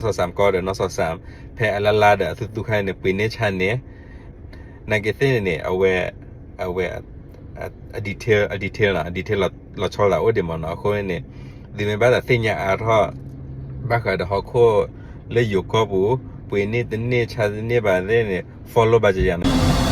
နီၢ်စီၤစၣ်ကီဒီးနီၢ်စီၤစၣ် ဖဲအလါလါဒီးအသူသူခါန့ၣ် ပှ့ၤန့ၢ်ဆါန့ၣ် နာ်က့သ့ၣ်န့ၣ်န့ၣ် အဝဲ အဝဲ အ detail အ detail နီၤ အ detail လီၤဆီလိာ်သးအိၣ်ဒံးမ့ၢ်နီၤ. အဃိန့ၣ်န့ၣ် သုမ့ၢ်ဘၣ်သးသ့ၣ်ညါအါထီၣ် ဘၣ်ဃးဒီးဟီၣ်ခိၣ်လၢယိၤကီၢ်ပူၤ ပှ့ၤန့ၢ်တန့ၢ်ဆါတန့ၢ်ဘၣ်သ့ၣ်န့ၣ် follow ဘၣ်ကယၤန့ၣ်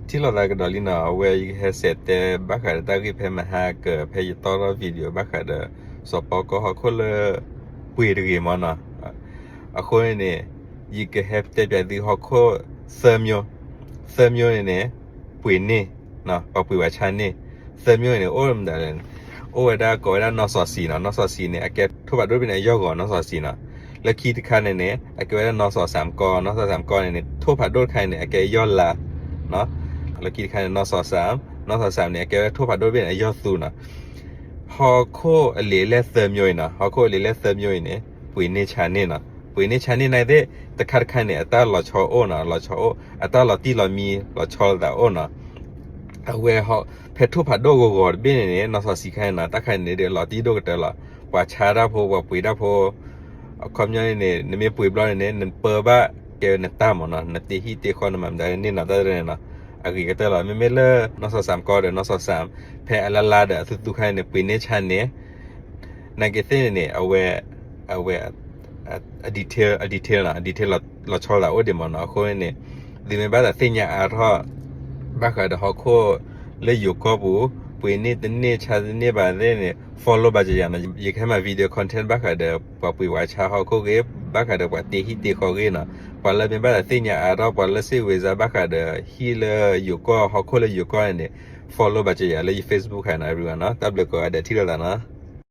ထံၣ်လိာ်သးကဒီးလံနီၤ. အဝဲယကဟဲစဲးတဲဘၣ်ဃးဒီးတၢ်ဂ့ၢ်ဖဲမဟါက ဖဲယတီၢ်ထီၣ် video ဘၣ်ဃးဒီး စီၤပီကီၢ်ဟီၣ်ခိၣ်လၢ ပှ့ၤတဂ့ၤမ့ၢ်နီၤ. အဃိန့ၣ်န့ၣ် ယကဟဲတဲပၠးသုဟီၣ်ခိၣ် သၢမျိုး သၢမျိုးန့ၣ်န့ၣ် ပှ့ၤန့ၢ် ပှၤပှ့ၤဝဲဆါန့ၢ် သၢမျိုးန့ၣ်န့ၣ် အိၣ်မတၤလဲၣ်န့ၣ် အိၣ်ဝဲဒၣ်ကိးဝဲဒၣ်နီၢ်စီၤစံၤနီၤ. နီၢ်စီၤစံၤန့ၣ် အကဲထိၣ်ဖးဒိၣ်တဘ့ၣ်န့ၣ် အယီၢ်ဂီၤနီၢ်စီၤစံၤနီၤ. လၢခံတခါန့ၣ်န့ၣ် အကဲဝဲဒၣ်နီၢ်စီၤစၣ်ကီ နီၢ်စီၤစၣ်ကီန့ၣ်န့ၣ် ထိၣ်ဖးဒိၣ်တခါန့ၣ်န့ၣ် အကဲယီၢ်လါ လၢခံတခါန့ၣ် နီၢ်စီၤစၣ် နီၢ်စီၤစၣ်န့ၣ် အကဲဝဲဒၣ်ထိၣ်ဖးဒိၣ်တဘ့ၣ်န့ၣ် အယီၢ်သူနီၤ. ဟီၣ်ခိၣ်အလံာ်လဲၢ်သၢမျိုးအံၤနီၤ ဟီၣ်ခိၣ်အလံာ်လဲၢ်သၢမျိုးအံၤန့ၣ် ပှ့ၤန့ၢ်ဆါန့ၢ်နီၤ. ပှ့ၤန့ၢ်ဆါန့ၢ်နာ်သ့ၣ် တခါတခါန့ၣ် အတၢ်လီၤဆီအိၣ်နီၤ လီၤဆီအိၣ် အတၢ်လီၤတံၢ်လီၤမံလီၤဆီလိာ်သးအိၣ်နီၤ. အဝဲ ဖဲထိၣ်ဖးဒိၣ်ဂီၤဂီၤတဘ့ၣ်န့ၣ်န့ၣ် နီၢ်စီၤစံၤခါန့ၣ်နီၤ တၢ်ခါန့ၣ်ဒီးလီၤတံၢ်ဒိၣ်ကတၢၢ်လီၤ. ပှၤဆါတၢ်ဖိ ပှၤပှ့ၤတၢ်ဖိ အခီပညီန့ၣ်န့ၣ် နမ့ၢ်ပှ့ၤဘျီန့ၣ်န့ၣ် နပၢဘၣ်ကဲဝဲနတၢ်မ့ၢ်နီၤ နတ့ဟံၣ်တ့ဃီနမၤမတၤန့ၣ်နီၤ တၢ်တရၢန့ၣ်နီၤ အဂ့ၤကတၢၢ်လီၤ. မ့မ့ၢ်လၢ နီၢ်စီၤစၣ်ကီဒီးနီၢ်စီၤစၣ် ဖဲအလါလါဒီးအသူသူခါန့ၣ်န့ၣ် ပှ့ၤန့ၢ်ဆါန့ၣ် နာ်က့သ့ၣ်န့ၣ်န့ၣ် အဝဲ အဝဲ အ detail အ detail နီၤ အ detail လီၤဆီလိာ်သးအိၣ်ဒံးမ့ၢ်နီၤ. အဃိန့ၣ်န့ၣ် သုမ့ၢ်ဘၣ်သးသ့ၣ်ညါအါထီၣ် ဘၣ်ဃးဒီးဟီၣ်ခိၣ်လၢယိၤကီၢ်ပူၤ ပှ့ၤန့ၢ်တန့ၢ်ဆါတန့ၢ်ဘၣ်သ့ၣ်န့ၣ် follow ဘၣ်ကယၤနီၤ. ယကဟဲမၤ video content ဘၣ်ဃးဒီးပှၤပှ့ၤဝဲဆါဟီၣ်ခိၣ်ဂ့ၤ ဘၣ်ဃးဒီးပှၤတ့ဟံၣ်တ့ဃီဂ့ၤနီၤ. ပှၤလၢမ့ၢ်ဘၣ်သးသ့ၣ်ညါအါထီၣ် ပှၤလၢစ့ၣ်ဝ့ၤစါဘၣ်ဃးဒီးဟံၣ်လၢယိၤကီၢ် ဟီၣ်ခိၣ်လၢယိၤကီၢ်န့ၣ်န့ၣ် follow ဘၣ်ကယၤလၢယ Facebook ခါနီၤ everyone နီၤ. တၢ်ဘျုးကိးဂၤဒဲးထံၣ်လိာ်သးနီၤ.